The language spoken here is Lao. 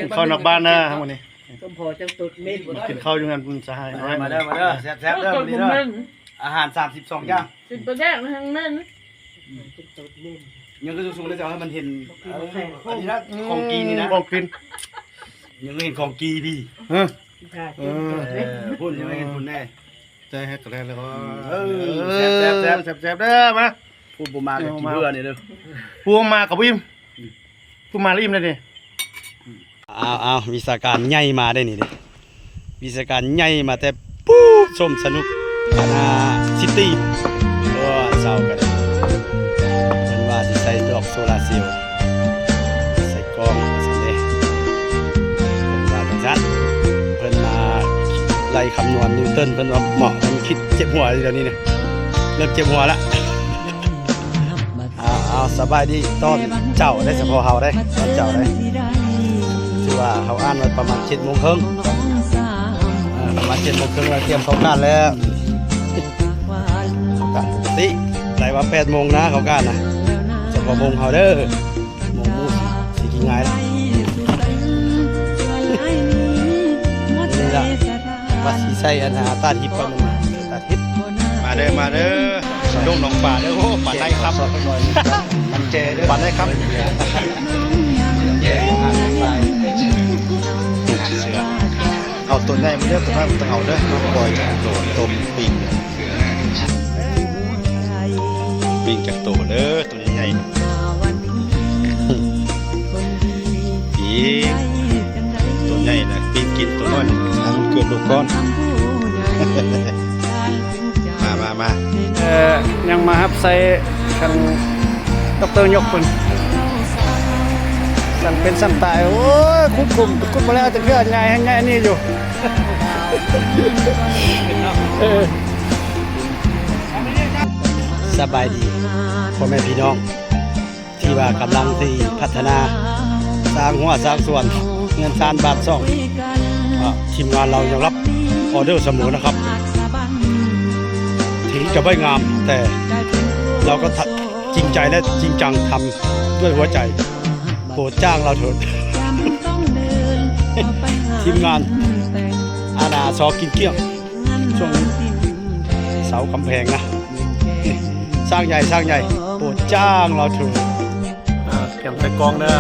ກິນເຂົ້ານອກບ້ານນະມື້ນີ້ ສົມພໍຈັ່ງຕົດເມັນ ມາກິນເຂົ້າຢູ່ເຮືອນສະຫາຍນ້ອຍ ມາເດີ ມາເດີ ແຊບໆເດີ ມື້ນີ້ເດີ ອາຫານສາມສິບສອງຢ່າງ ກິນປາແດກແຮງເມັນ ຍັງຄືສູງໆເລີຍ ຈະໃຫ້ມັນເຫັນ ເອີ ອັນນີ້ນະ ຂອງກີນນີ້ນະ ຂອງກິນ ຍັງເຫັນຂອງກີນພີ້ ເອີ ເອີ ພຸ້ນ ຍັງເຫັນພຸ້ນແນ່ ແຕ່ເຮັດກໍແລ້ວ ເອີ ແຊບໆ ແຊບໆເດີ ມາ ຜູ້ບໍ່ມາກໍກິນເພື່ອນີ້ເດີ ຜູ້ມາກໍບໍ່ອີ່ມ ຜູ້ມາແລ້ວອີ່ມແລ້ວນີ້ ອ້າວໆ ວິຊາການໃຫຍ່ມາເດ້ນີ້ເດ້ ວິຊາການໃຫຍ່ມາແຕ່ປູ້ ຊົມສະໜຸກ ຄະນະຊິຕີ ໂອ້ ເຊົາກັນ ເພິ່ນວ່າຊິໃສ່ດອກໂຊລາເຊວ ໃສ່ກ້ອງວ່າຊັ້ນເດ້ ເພິ່ນວ່າຈັ່ງຊັ້ນ ເພິ່ນມາໄລ່ຄຳນວນນິວເຕີນ ເພິ່ນວ່າເໝາະ ເພິ່ນຄິດເຈັບຫົວຢູ່ດຽວນີ້ນະ ເລີ່ມເຈັບຫົວລະ. ເອົາ ເອົາ ສະບາຍດີຕອນເຊົ້າເດ້ ສະເພາະເຮົາເດ້ ຕອນເຊົ້າເດ້ ຄືວ່າເຮົາອ່ານໄວ້ປະມານເຈັດໂມງເຄິ່ງ ເອີ ປະມານເຈັດໂມງເຄິ່ງ ລະຕຽມເຂົ້າການແລ້ວ ເຂົ້າການປົກກະຕິ ໄດ້ວ່າແປດໂມງນະ ເຂົ້າການນະ ສະເພາະໂມງເຮົາເດີ ໂມງໝູ່ຊິກິນງ່າຍລະ ນີ້ລະ ວ່າຊິໃສ່ອັນນາ ຕາທິບກ່ອນ ຕາທິບ ມາເດີ ມາເດີ ດົງໜອງປາເດີ ໂອ້ ປາໄນຄຳ ມັນແຈເດີ ປາໄນຄຳ ເສືອ ເອົາຕົວໃຫຍ່ມາເດີ ຕົວນ້ອຍບໍ່ຕ້ອງເອົາເດີ ມາປ່ອຍໂຕຕົ້ມປີ້ງ ປີ້ງຈັກໂຕເດີ ຕົວໃຫຍ່ໆ ປີ້ງ ຕົວໃຫຍ່ນະ ປີ້ງກິນ ຕົວນ້ອຍນະ ໃຫ້ມັນເກີດລູກກ່ອນ ມາ ມາ ມາ ເອີ ຍັງມາຮັບໃຊ້ທາງດັອກເຕີຍົກເພິ່ນ ສັນເປັນສັນຕາຍ ໂອ້ຍ ຂຸດຂຸມ ຂຸດບໍ່ແລ້ວຈັກເທື່ອ ໃຫຍ່ໃຫ້ໃຫຍ່ອັນນີ້ຢູ່ ເອີ ສະບາຍດີພໍ່ແມ່ພີ່ນ້ອງ ທີ່ວ່າກຳລັງທີ່ພັດທະນາ ສ້າງຮົ້ວສ້າງສວນ ເຮືອນຊານບ້ານຊ່ອງ ອ່າ ທີມງານເຮົາຍັງຮັບອໍເດີສະເໝີນະຄັບ ເຖິງຈະໄມ່ງາມ ແຕ່ເຮົາກໍ ຈ- ຈິງໃຈ ແລະ ຈິງຈັງທຳດ້ວຍຫົວໃຈ ໂປດຈ້າງເຮົາເຖີດ ທີມງານ ອານາຊໍກິນກ້ຽງ ຊ່ວງເສົາກຳແພງນະ ຊ່າງໃຫຍ່ ຊ່າງໃຫຍ່ ໂປດຈ້າງເຮົາເຖີດ ອ່າ ກຽມໃສ່ກ້ອງເດີ